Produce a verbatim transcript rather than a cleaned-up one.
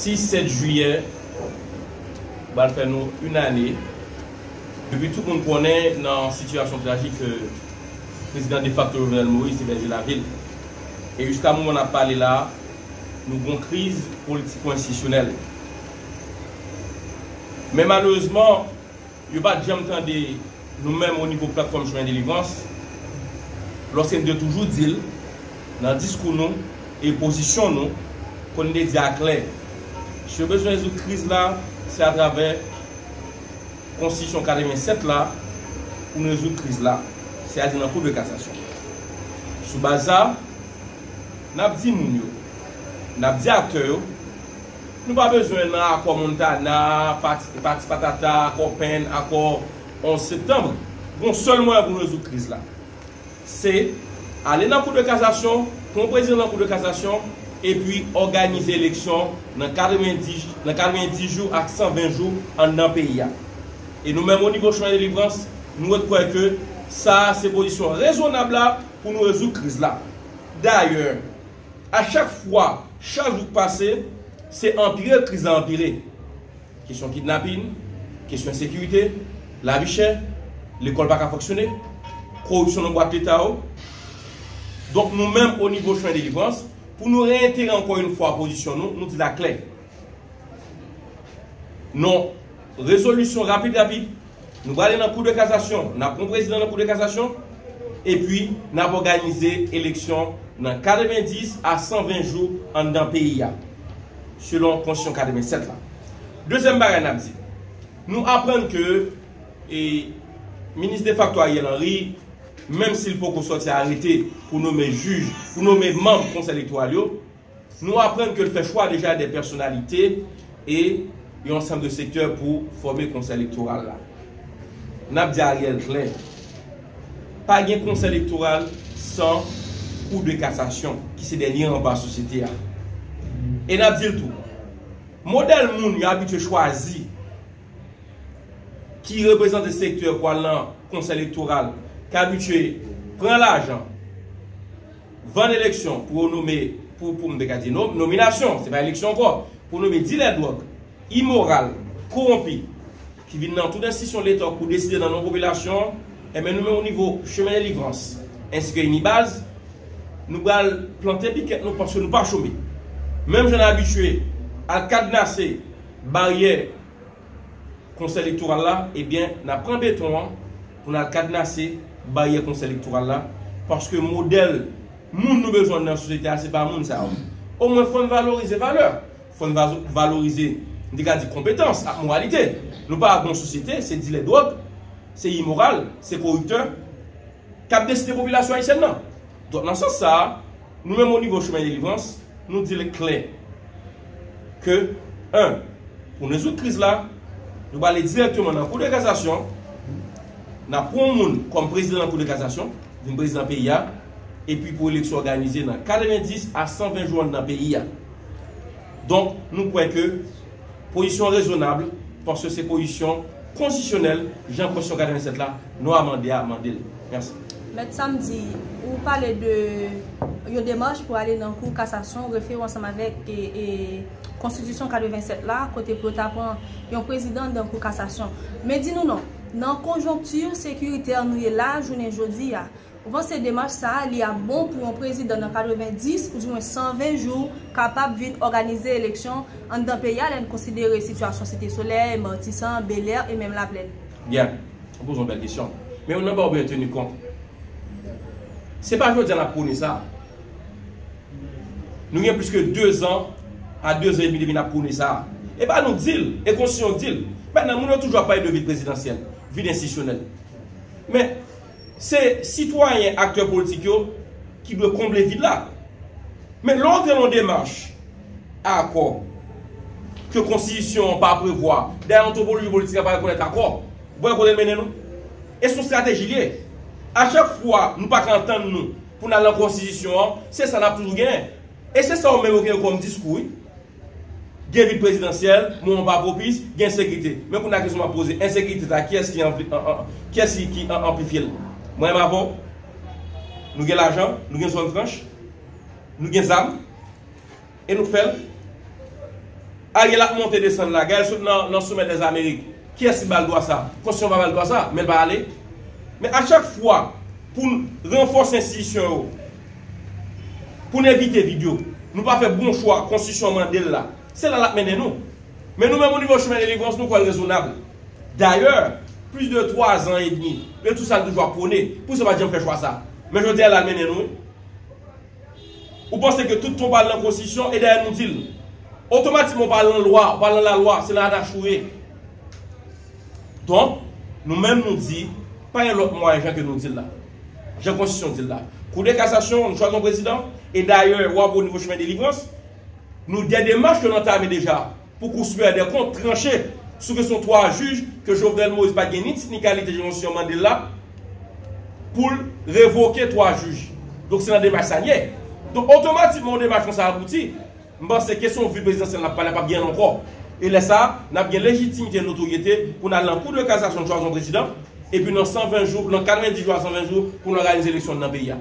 Sis, sèt jiyè pral fè nou yon ane depi tout moun konnen nan sitiyasyon trajik ke prezidan defakto Jovenel Moïse te pèdi lavi l. E jiska moman n ap pale la, nou gon kriz politiko-enstitisyonèl. Men malerezman, yo pa t janm tande nou menm o nivo platfòm Chemen Delivrans, lòske n te toujou di l nan diskou nou e pozisyon nou, kon n te di a klè, si yo bezwen rezoud kriz la, se atravè konstitisyon katrevennsèt la pou n rezoud kriz la, sètadi nan Kou de Kasasyon. Sou baz sa, n ap di moun yo, n ap di aktè yo, nou pa bezwen nan akò Montana, pati, pati patata, akò Penn, akò onz septanm. Gon sèl mwayen pou n rezoud kriz la. Se ale nan Kou de Kasasyon, pran prezidan nan Kou de Kasasyon, epi òganize eleksyon nan katrevendis, nan katrevendis jou ak san ven jou anndan peyi a. E nou menm o nivo Chemen Delivrans, nou ret kwè ke sa a se pozisyon rezonab la pou nou rezoud kriz la. Dayè, a chak fwa, chak jou k pase, se anpire kriz la anpire. Kesyon kidnapin, kesyon ensekirite, lavi chè, lekòl pa ka fonksyone, koripsyon nan bwat leta yo. Donk nou menm o nivo Chemen Delivrans, pou nou reyentere ankò yon fwa pozisyon nou, nou di l a klè. Non, rezolisyon rapid rapid, nou prale nan Kou de Kasasyon, n ap pran prezidan nan Kou de Kasasyon, epi n ap òganize eleksyon nan katrevendis a san ven jou anndan peyi a, selon konstitisyon katrevensèt la. Dezyèm bagay n ap di, nou aprann ke e, minis defakto Ariel Henry, menm si l poko sòti arete pou nome jij, pou nome manm konsèy elektoral yo, nou aprann ke l fè chwa deja de pèsonalite e yon ansanm de sektè pou fòme konsèy elektoral la. N ap di Ariel klè, pa gen konsèy elektoral san Kou de Kasasyon, ki se dènye anba sosyete a. E n ap di l tou, modèl moun yo abitye chwazi ki reprezante sektè pou al nan konsèy elektoral, ki abitye pran lajan, vann eleksyon pou yo nome, pou, pou m te ka di, nom, nominasyon, se pa eleksyon ankò, pou nome dilè dwòg, imoral, kowonpi, ki vin nan tout enstitisyon leta pou deside nan non popilasyon, enben nou menm o nivo Chemen Delivrans, ensi ke Inibaz, nou pral plante pikèt nou paske nou pa chome. Menm jan n abitye al kadnase baryè konsèy elektoral la, ebyen, n ap pran beton an pou n al kadnase baryè konsèy elektoral la, paske modèl moun nou bezwen nan sosyete a, se pa moun sa yo. Omwen, fò n valorize valè. Fò n va-, valorize, m te ka di, konpetans ak moralite. Nou pa ap yon sosyete, se dilè dwòg, se imoral, se koriptè k ap deside popilasyon ayisyèn nan. Donk, nan sans sa a, nou menm o nivo Chemen Delivrans, nou di l klè ke, en, pou n rezoud kriz la, nou prale dirèkteman nan Kou de Kasasyon, n ap pran yon moun kòm prezidan nan Kou de Kasasyon, vin prezidan peyi a, epi pou eleksyon òganize nan katrevendis a san ven jou anndan peyi a. Donk, nou kwè ke pozisyon an rezonab, paske se pozisyon konstitisyonèl, jan konstitisyon katrevensèt la, nwa mande a mande l. Mèsi. Mèt Samdi, ou pale de yon demach pou ale nan Kou Kasasyon, refere w ansanm avèk, e, e, Konstitisyon katrevensèt la, kote pou yo ta pran yon prezidan nan Kou Kasasyon. Men di nou non, nan konjonkti sekiritè nou ye la, jounen jodi a, ou panse demach sa a, li ap bon pou yon prezidan nan katrevendis, oudimwen san ven jou, kapab vin òganize eleksyon anndan peyi a, lè n konsidere sitiyasyon Site Solèy, Matisan, Belè e menm Laplèn? Byen, ou poze yon bèl kesyon. Men yon namba ou byen teni kont. Se pa jodi a n ap prone sa. Nou gen plis ke de zan a de zan edmi depi n ap prone sa. E pa nou di l, e konstitisyon di l. Mentnan, moun yo toujou ap pale de vid prezidansyèl, vid enstitisyonèl. Men, se sitwayen, aktè politik yo ki dwe konble vid la. Men lè w antre nan yon demach akò ke konstitisyon an pa prevwa, dayè antwopoloji politik la pa rekonèt akò, ou wè kote l mennen nou? E se yon estrateji l ye. A chak fwa nou pa ka antann nou pou n al nan konstitisyon an, se sa n ap toujou genyen. E se sa yo menm yo genyen kòm diskou, wi. Gen vid prezidansyèl, moman pa pwopis, gen ensekirite. Men kounye a kesyon m ap poze, ensekirite sa, kiyès ki anpli-, an, an, kiyès ki, ki an, anplifye l? Mwen menm avè w, nou gen lajan, nou gen zòn franch, nou gen zam, e nou k fè l. Ariel ap monte desann la, Gaël sot nan, nan Sommet des Amériques. Kiyès ki ba l dwa sa? Konstitisyon pa ba l dwa sa, men l pa ale. Men a chak fwa, pou n ranfòse enstitisyon yo, pou n evite vid yo, nou pa fè bon chwa, konstitisyon mande l la. Se la l ap mennen nou. Men nou menm, o nivo Chemen Delivrans, nou kwè l rezonab. Dayè, plis de twa zan edmi, e tou sa l toujou ap pwone, pou sa pa t janm fè chwa sa. Men jodi a, la l mennen nou, wi. Ou panse ke tout tan w pral nan konstitisyon, e dayè nou di l, otomatikman w pral nan lwa, w pral nan lalwa, se nan atach ou ye. Donk, nou menm nou di, pa gen lòt mwayen jan ke nou di l la. Jan konstitisyon di l la. Kou de kasasyon, nou chwazi yon prezidan, e dayè, w ap wè o nivo Chemen Delivrans, nou gen demach ke n antame deja. Pou Kou Siperyè dè Kont tranche sou kesyon twa jij ke Jovenel Moïse pa t gen ni tit ni kalite jan konstitisyon mande l la, pou l revoke twa jij. Donk se nan demach sa n ye. Donk otomatikman yon demach konsa abouti, m panse kesyon vil prezidansyèl n ap pale a p ap gen l ankò. E lè sa a, n ap gen lejitimite, notoryete pou n al nan Kou de Kasasyon chwazi yon prezidan, epi nan san ven jou, nan katrevendis jou a san ven jou, pou n òganize eleksyon nan peyi a.